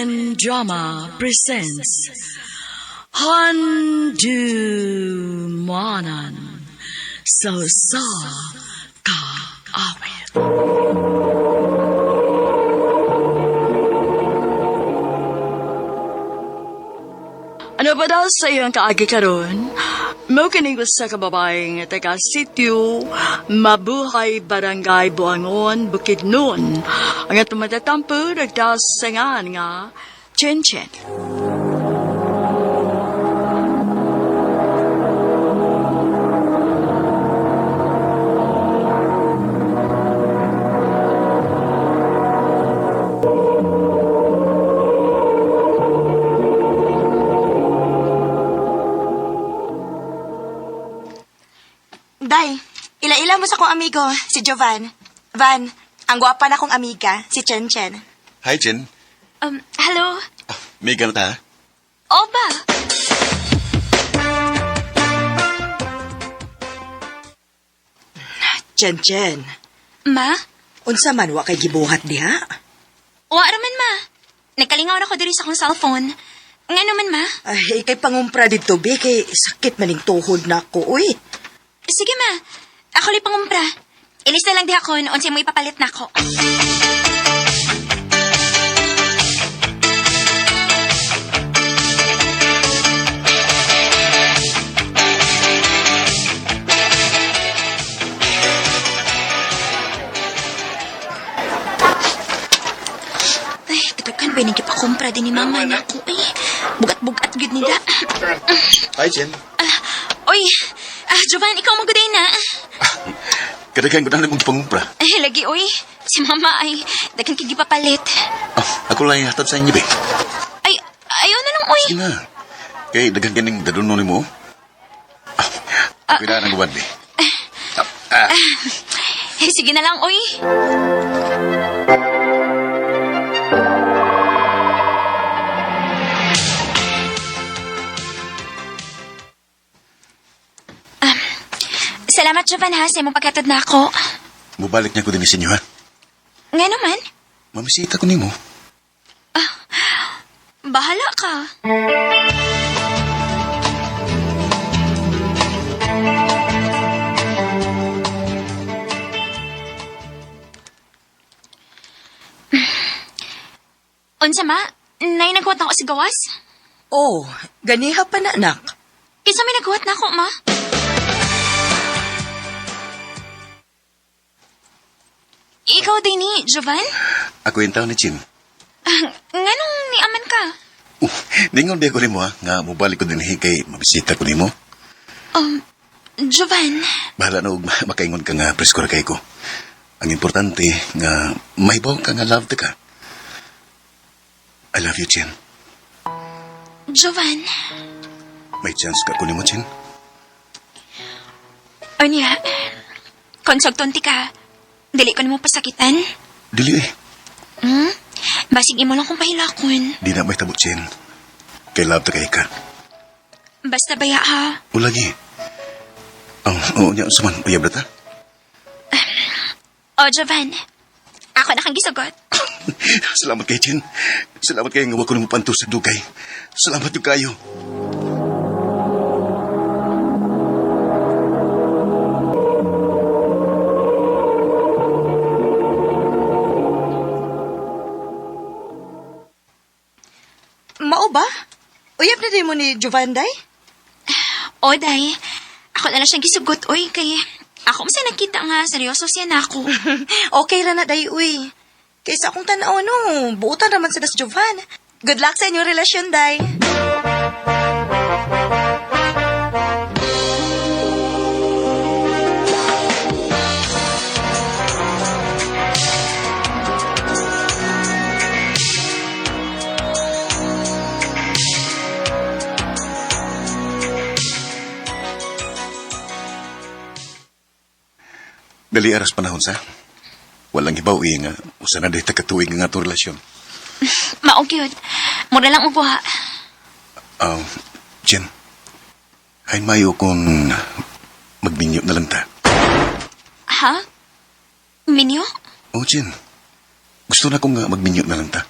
Philippine Drama presents Handu Manan So Sa Ka Awit. Ano ba daw sa iyong kaagi karon? Mo kining usa ka babae nga taga sitio Mabuhay Barangay Buangon, Bukidnon. Ang atong matatampo nagdasangan nga Chen Chen. Day, ila-ila mo sa akong amigo, si Jovan. Van, ang gwapa na akong amiga, si Chen Chen. Hi, Jen. Hello? Ah, may ganun ta, ha? Oba! Chen Chen, Ma? unsa man wa kay gibuhat diha? Wa raman, ma. Nagkalingaw na ko diri sa akong cellphone. Nga naman, ma. Ay, ikay pangumpra didto be kay sakit maning tuhod nako uy. Sige, ma. Ako li pangumpra. Ilis na lang di ako unsay mo ipapalit nako. Ay, katakan ba yung ipakumpra din ni mama nako eh. Bugat-bugat gud nila. Hi, Jen. Ah, oy, Jovan, ikaw maguday na. Kadaghan ko na mong pangumpra. Ay, lagi, oy. Si mama ay, daghan kay gipapalit. Ah, ako lang ihatad sa inyo, be. Ay, ayaw na lang, oy. Sige na. Kay daghan kaning daduno nimo. Ah, ako na ang guwan, be. Ah, Eh, sige na lang, oy. Ah, salamat, Jovan, ha, sa imong paghatod na ako. Mubalik niya ko din sa inyo, ha? Nga naman, Mamisita ko nimo. bahala ka. Unsa ma? Nay naghuwat na ako sa gawas? Oh, ganiha pa na anak. Kinsa may naghuwat na ako, ma? Ikaw din ni, Jovan? Ako yung tao ni Chin. Ah, nganong niaman ka? Ningon ba ko nimo, ha? Nga mubalik ko din kay mamisita ko nimo. Um, Jovan, Bahala na og makaingon ka nga presko ra kay ko. Ang importante nga mahibaw ka nga love ka. I love you, Chen. Jovan. May chance ka ko nimo, Chen. Unya, konsog tunti ka. Dili ko na mo pasakitan. Dili eh. Hmm? Basig imo lang kong pahilakon. Di na may tabo, Chen. Kay love ta kay ka. Basta baya ha. O lagi. Ang oo niya usaman uyab na ta. O, Jovan. Ako na kang gisugot. Salamat kay Chen. Salamat kay nga wa ko nimo panto sa dugay. Salamat yung kayo. Mao ba? Uyab na din mo ni Jovan day? O, day. Ako na lang siyang gisugot, oy. Kay ako man sa nakita nga, seryoso siya na ako. Okay ra na day uy. Kaysa akong tan-aw no, buotan raman sa das Jovan. Good luck sa inyong relasyon day. Dali aras panahon sa. Walang hibaw eh nga usa na day katuig nga atong relasyon. Mao gyud. Mura lang og buha. Jen, ay mayo kung magminyo na lang ta. Ha? Minyo? Oh, Jen, gusto na kong nga magminyo na lang ta.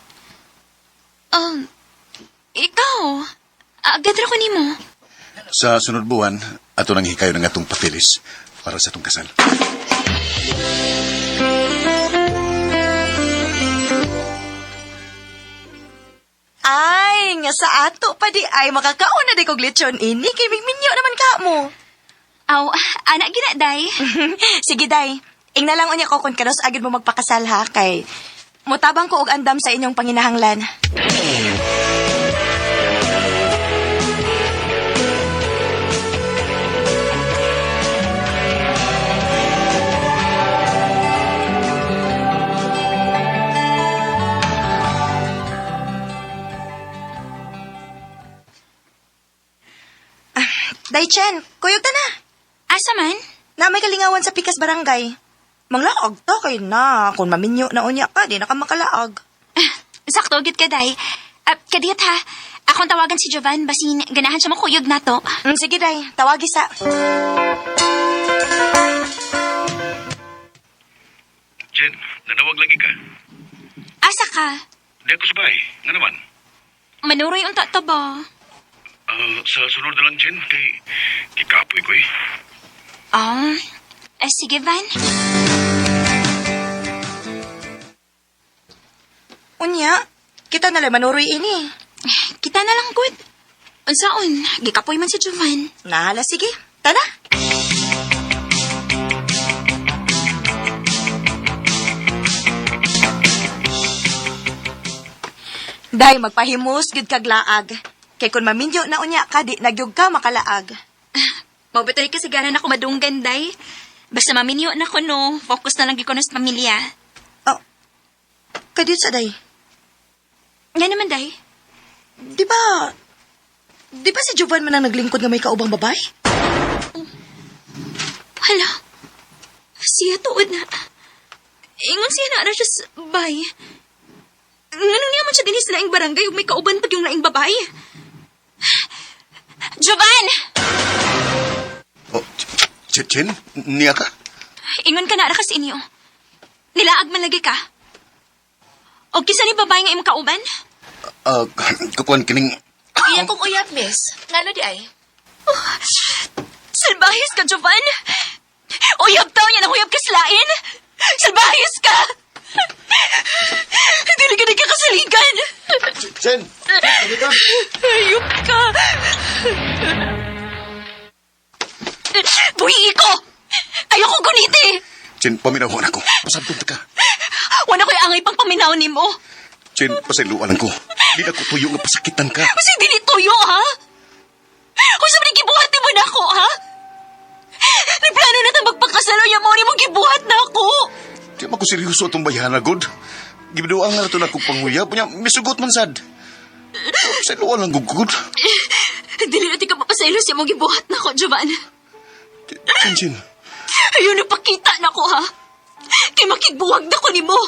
Ikaw, agad ra ko nimo. Sa sunod buwan, ato nang hikayo ng atong papilis para sa atong kasal. Ay, nga sa ato pa di ay makakaon na di kog lechon ini kay migminyo naman ka mo. Aw, anak gina, day. Sige, Day. Ingna lang unya ko kung kanos agad mo magpakasal ha kay mutabang ko og andam sa inyong panginahanglan. Ah, Day Chen, kuyog ta na. Asa man? Na may kalingawan sa Pikas Barangay. Manglaag ta kay na. Kung maminyo na unya ka, di na ka makalaag. Sakto, gid ka, day. Kadiyot ha. Akong tawagan si Jovan, basin ganahan siya makuyog na to. Sige, Day. Tawagi sa... Jen, nanawag lagi ka. Asa ka? Di ako sabay. Nga naman. Manuroy unta to ba? Sa sunod na lang, Jen, kay kikapoy ko eh. Ah, sige, Van. Unya, kita na lang manuroy ini. Kita na lang, good. Unsaon, gikapoy man si Jovan. Nahala, sige. Tara. Day, magpahimus, gud kag laag. Kay kung maminyo na unya ka, di nagyug ka makalaag. Mabutay ka sigaran ako madunggan, day. Basta maminyo na ko, no. Focus na lang gyud ko na sa pamilya. Oh, kadiyot sa day. Nga naman, day. Di ba? Di ba si Jovan man ang naglingkod nga may kaubang babae? Hala. Siya tuod na. Ingon siya na ara siya sa bay. Nganong niya man siya dinhi sa laing barangay ug may kauban pag yung laing babae? Jovan! Oh, Jen, niya ka? Ingon ka na ara ka sa inyo. Nilaag man lagi ka. O kisa ni babae nga imong kauban? Kukuan kining... Iya kong uyab, miss. Ngano di ay? Salbahis ka, Jovan! Uyab tao niya nang uyab ka sa lain! Salbahis ka! Hindi na ka kasaligan! Jen! Ayop ka! Buhi ko! Ayoko guniti! Jen, paminawon ako. Pasabtong ta ka. Wala ko'y angay pang paminaw nimo. Jen, pasayloan ko. Di na ko tuyo nga pasakitan ka. Kasi dili tuyo, ha? Kung sa mga gibuhat nimo na ako, ha? Nagplano na ta magpakasal o mo ni mo gibuhat na ako. Di man ko seryoso atong bayhana, God. Gibiduang nga na ito na kong panguyab. Nya, misugot man sad. Pasayloan lang, gugod. Dili na ti ka mapasaylo siya mo gibuhat na ako, Jovan. Jen, Jen. Ayun na pakita na ko, ha? Kay makigbuwag na ko nimo.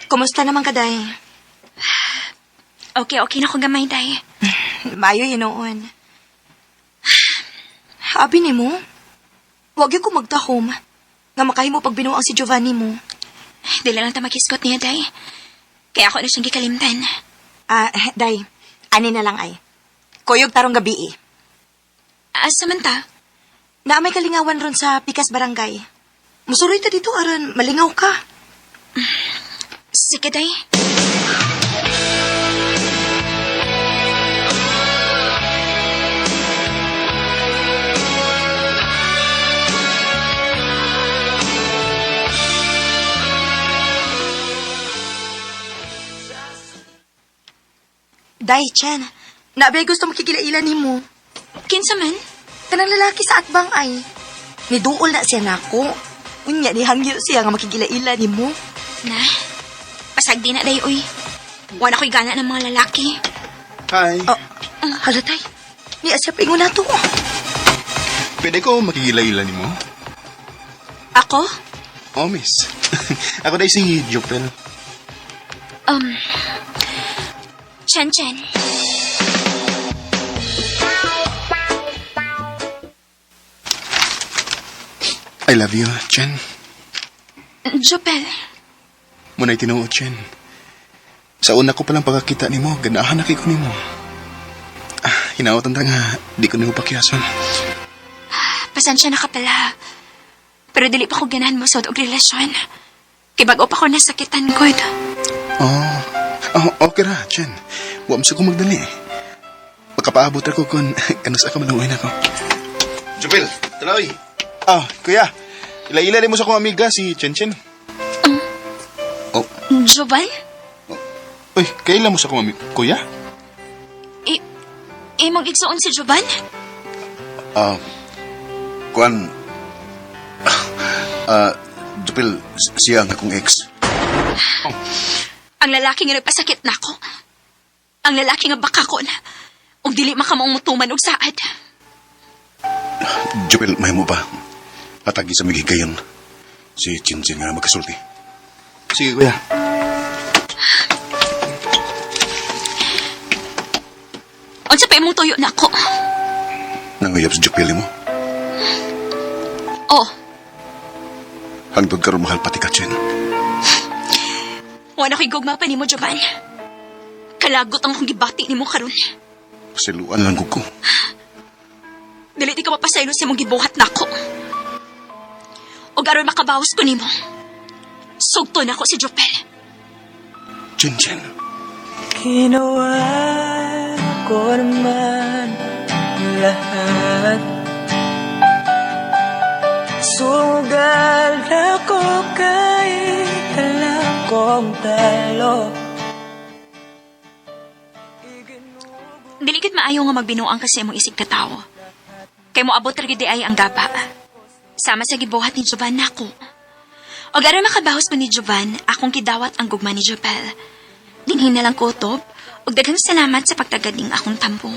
Kumusta naman ka, Day? Okay, okay na ko gamay, day. Mayo hinuon. Abi ni mo, wag yung ko magtahom. Nga makahimo pag binuang si Giovanni mo. Dili lang ta makiskot niya, day. Kaya ako na siyang gikalimtan. Ah, Day, ani na lang ay. Kuyog tarong gabi eh. Asa man ta? Na may kalingawan ron sa Pikas Barangay. Musuroy ta dito aron malingaw ka. Sige, day. Day, Chen, nabay gusto makikilailan nimo. Kinsa man? Kanang lalaki sa atbang ay. Niduol na siya nako. Unya ni hangyo siya nga makigilaila nimo. Na, pasagdi na, day, uy. Wala ko'y gana ng mga lalaki. Hi. Oh, hala tay. Ni asya pingon na to. Pwede ko makikilailan mo? Ako? Oh, miss. Ako dahil si Jopel. Chen Chen. I love you, Chen. Jopel. Muna'y tinuod, Chen. Sa una ko palang pagkakita nimo, ganahan na kay ko nimo. Ah, hinaotan ta nga, di ko nimo pakiyason. Pasensya na ka pala. Pero dili pa ko ganahan mo sa og relasyon. Kay bag-o pa ko nasakitan ko. Oh, oh okay ra, Chen. Wa mo sa ko magdali. Makapaabot ako kung kanus ka maluoy na ko. Jupil, tuloy. Ah, kuya. Ila-ila mo sa akong amiga si Chen Chen. Oh, Jovan? Uy, kaila mo sa akong amiga, kuya? I imong igsuon si Jovan? ah, kuan, ah, Jupil, siya ang akong ex. Ang lalaki nga nagpasakit nako. Ang lalaki nga baka ko na. Ug dili makamaong mutuman og saad. Jupil, may mo ba? Atagi sa migig kayon. Si Chinchin nga magkasulti. Sige, kuya. Unsa pa imong tuyo nako? Nanguyab sa Jupil mo. Oh, Hangtod karon mahal pati ka, Chen. wala ko'y gugma pa nimo, Jovan. Kalagot ang akong gibati nimo karon. Siluan lang ko. Dili ti ka mapasaylo sa imong gibuhat nako. Ug aron makabawas ko nimo. Sugto nako si Jopel. Chen Chen. Ginawa ko naman lahat. Sugal ako kahit alam kong talo. Dili gid maayo nga magbinuang kasi imong isig katawo. Kay moabot ra gid di ay ang gaba. Sama sa gibuhat ni Jovan nako. Og aron makabawas ko ni Jovan, akong gidawat ang gugma ni Jopel. Dinhi na lang ko utob, ug daghang salamat sa pagtagad ning akong tampo.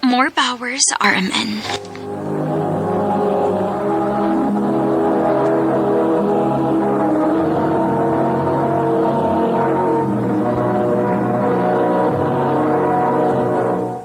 More power sa RMN.